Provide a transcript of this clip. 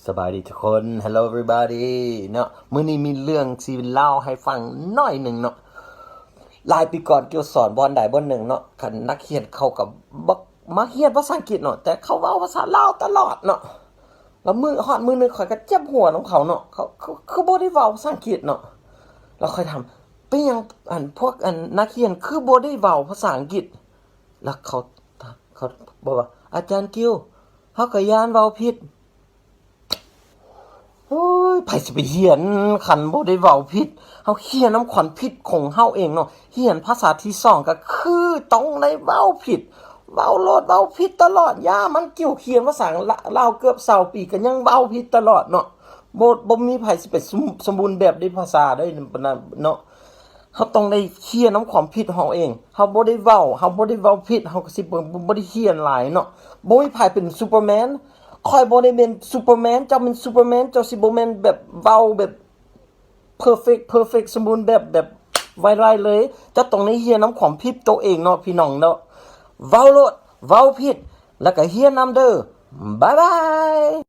ສະບາຍດີທຸກຄົນ Hello everybody ເນາະ. ມື້ນີ້ມີເລື່ອງຊິເລົ່າໃຫ້ຟັງໜ້ອຍໜຶ່ງເນາະ. ຫຼາຍປີກ່ອນ ເກວສອນບ່ອນໃດບ່ອນໜຶ່ງເນາະ, ຄັນນັກຮຽນເຂົາກໍບໍ່ມັກຮຽນພາສາອັງກິດເນາະ, ແຕ່ເຂົາເວົ້າພາສາລາວຕະຫຼອດເນາະ. ແລ້ວມື້ ຮອດມື້ໜຶ່ງ ຂ້ອຍກໍເຈັບຫົວນຳເຂົາເນາະ, ເຂົາຄື ຄືບໍ່ໄດ້ເວົ້າພາສາອັງກິດເນາະ. ແລ້ວຂ້ອຍຖາມ ເປັນຫຍັງ ອັນ ພວກ ອັນ ນັກຮຽນຄືບໍ່ໄດ້ເວົ້າພາສາອັງກິດ? ແລ້ວເຂົາ ເຂົາບອກວ່າ ອາຈານກິວ ເຮົາກໍຢ້ານເວົ້າຜິດ. ໂອ້ຍ ໃຜຊິໄປຮຽນ ຄັນບໍ່ໄດ້ເວົ້າຜິດ? ເຮົາຮຽນນຳຄວາມຜິດຂອງເຮົາເອງເນາະ. ຮຽນພາສາທີສອງກໍຄືຕ້ອງໄດ້ເວົ້າຜິດ, ເວົ້າໂລດ ເວົ້າຜິດຕະຫຼອດ. ຢ່າມັນ ກິວຮຽນພາສາລາວເກືອບຊາວປີ ກໍຍັງເວົ້າຜິດຕະຫຼອດເນາະ. ບໍ່ ບໍ່ມີໃຜຊິໄປສົມ ສົມບູນແບບໃນພາສາໄດ້ປານນັ້ນເນາະ. ເຮົາຕ້ອງໄດ້ຮຽນນຳຄວາມຜິດເຮົາເອງ. ເຮົາບໍ່ໄດ້ເວົ້າ ເຮົາບໍ່ໄດ້ເວົ້າຜິດ ເຮົາກໍຊິບໍ່ ບໍ່ໄດ້ຮຽນຫຼາຍເນາະ. ບໍ່ມີໃຜເປັນ Superman. ຂ້ອຍບໍ່ໄດ້ເປັນ Superman. ເຈົ້າເປັນ Superman ເຈົ້າຊິບໍ່ແມ່ນແບບເວົ້າແບບ perfect perfect ສົມບູນແບບ ແບບໄວໆເລີຍ. ເຈົ້າຕ້ອງໄດ້ຮຽນນຳຄວາມຜິດໂຕເອງເນາະ ພີ່ນ້ອງເນາະ. ເວົ້າໂລດ ເວົ້າຜິດ ແລ້ວກໍຮຽນນຳເດີ້. ບາຍບາຍ.